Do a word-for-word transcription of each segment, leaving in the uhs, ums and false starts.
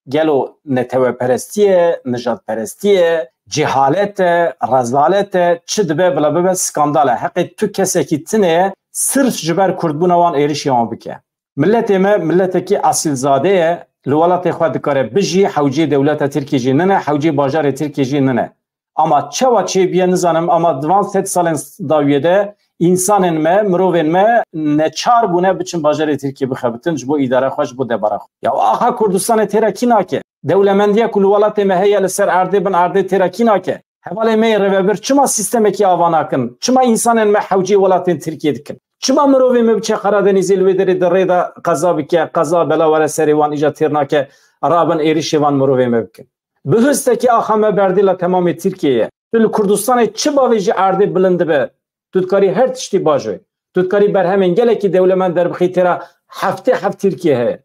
Gelo neteweperestî ye, nijadperestî ye, cehalet e, rezalet e, çi dibe bila bibe skandal e. Heqê tu kesekî tune ye, sirf ji ber kurdbûna wan êrişê wan bike. Miletê me miletekî esîlzade ye, li welatê xwe dikare bijî, hewcê dewleta Tirkiyê jî nine, hewcê bajarê Tirkiyê jî nine. Ama çawa çêbûye nizanim, ama di van sed salên dawiyê de însanên me, mirovên me neçar bûne biçin bajarê Tirkiyê bixebitin ji bo îdara xwe, ji bo debara xwe. Ya axa Kurdistanê têra kî nake? Dewlemendiya ku li welatê me heye li ser erdê bin erdê têra kî nake? Hevalê me yê rêvebir çima sîstemekî ava nakin? Çima însanên me hewcê welatên Tirkiyê dikin? Çima mirovê me biçe Qaradenîzê li wê derê di rê de qeza bike, qeza bela were serê wan îca têr nake, rabin êrişê van mirovê me bikin? Bi hustekî axa me berdê la temamê Tirkiyê ye. Tu li Kurdistanê çi bavê ji erdê bilind dibe, tu dikarî her tiştî bajo ye. Tu dikarî berhemên gelekî dewlemend derbixî têra heftê heft Tirkiye heye.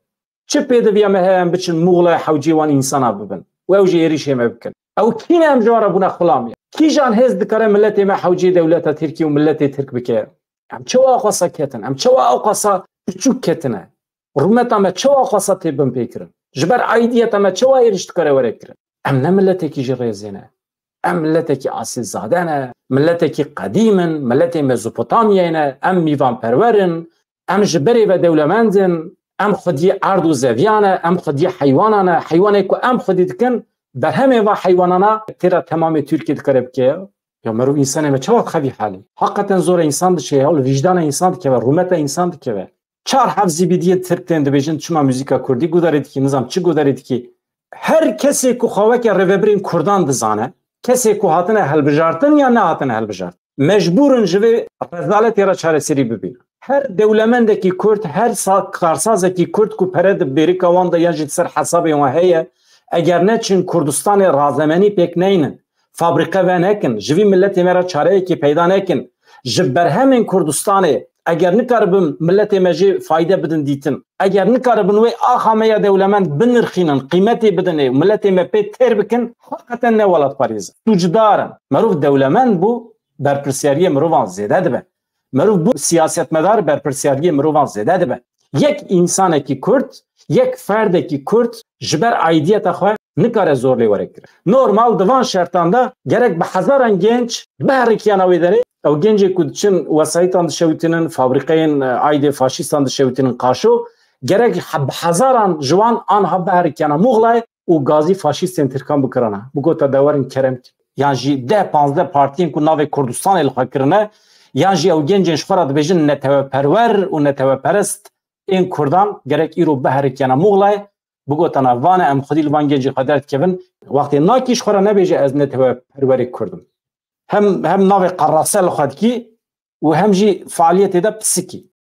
Çi pêdiviya me heye em biçin Muxlaya hewcê wan însana bibin û ew jî êrîşê me bikin? Ew kî ne em ji wan re bûne xulam ya? Kîjan hêz dikare miletê me hewcê dewleta Tirkiyê û miletê Tirk bike? Em çawa aqasa ketin? Em çawa aqasa piçûk ketine? Rûmeta me çawa aqasa tê binpêkirin? Ji ber aîdiyeta me çawa êrîş dikare were kirin? Em ne miletekî ji rêzê ne. Em miletekî asilzade ne, miletekî qedîm in, miletê Mezopotamyayê ne, em mîvanperwer in, em ji berê ve dewlemend in, em xwediyê erd û zeviya ne, em xwediyê heywana ne, heywanê ku em xwedî dikin, berhemê va heywanana têra temamê Tirkiyê dikare bike ya. Ya merov însanê me çawa dixe vî halî? Heqeten zora însan diçe ya, li vîjdana însan dikeve, rûmeta însan dikeve. Çar heft zîbîdiyên Tirk tên dibêjin, çima muzîka Kurdî gudarê dikî, nizam çi gudarê dikî. Her kesê ku xwe weke rêvebirên Kurdan dizane, kesê ku hatine hilbijartin ya nehatine hilbijart, mecbûr in ji vê rezaletê re çareserî bibînin. Her dewlemendekî Kurd, her sa-, karsazekî Kurd ku pere di bêrika wan de yan jî di ser hesabê wan heye, eger neçin Kurdistanê razemenî pêk neynin, fabrîqe venekin, ji vî miletê me re çareyekê peyda nekin, ji berhemên Kurdistanê eger nikaribin miletê me jê fayde bidin dîtin, eger nikaribin wê axa me ya dewlemend binirxînin, qîmetê bidin ê miletê me pê têr bikin, heqeten ne welatparêz in. Sûcdar in. Merov dewlemend bû, berpirsyariyê mirovan zêde dibe. Merov bû siyasetmedar, berpirsyariyê mirovan zêde dibe. Yek însanekî Kurd, yek ferdekî Kurd ji ber aîdiyeta xwe nikare zor lê were kirin. Normal di van şertan de gerek bi hezaran genc biherikiyana wê derê. Ew gencê ku diçin wesayîtan dişewitînin, fabrîqeyên, e, aîdê faşîstan dişewitînin qaşo, gerek he-, bi hezaran ji wan anha biherikiyana Muxlayê û gazî faşîstên Tirkan bikirana. Bigota de werin kerem kin. Yan jî deh panzdeh partiyên ku navê Kurdistanê li xwe kirine, yan jî ew gencên ji xwe re dibêjin neteweperwer û neteweperest ên Kurdan gerek îro biherikiyana Muxlayê, bigotana vane em xwedî li van gencên xwe derdikevin. Wextê nakî ji xwe re nebêje ez neteweperwerê Kurd im. Hem, hem navê qerase li xwe dikî û hem jî faaliyetê de pisikî.